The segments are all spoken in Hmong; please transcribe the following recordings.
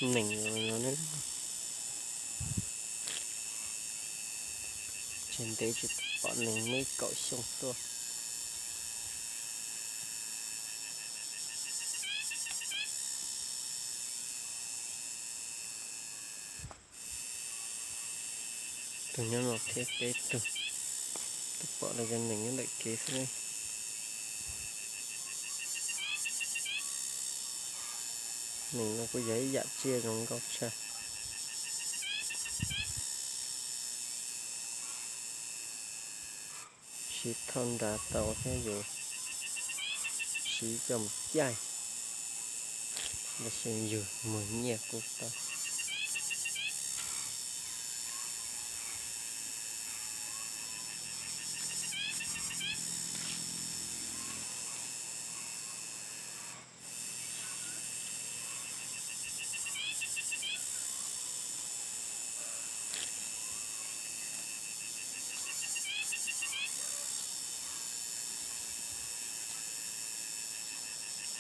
Nees no ne, tsis ntev tsis pom nees muaj ib kaum xyoo tuaj. Tus nyob no thiab peb tug, twb pom lawv cov nees nyob ntawm kev xwb ne. Nees no kuj yog ib yam tsiaj zoo nkauj tshaj. Siv thauj nra tau thiab yus siv coj mus caij, los sis yus muag nyiaj kuj tau.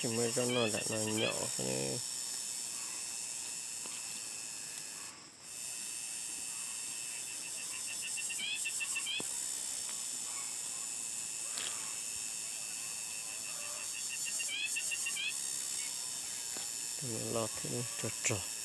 Tsis muaj zaub noj nram no nyom xwb. Loj thiab rog rog.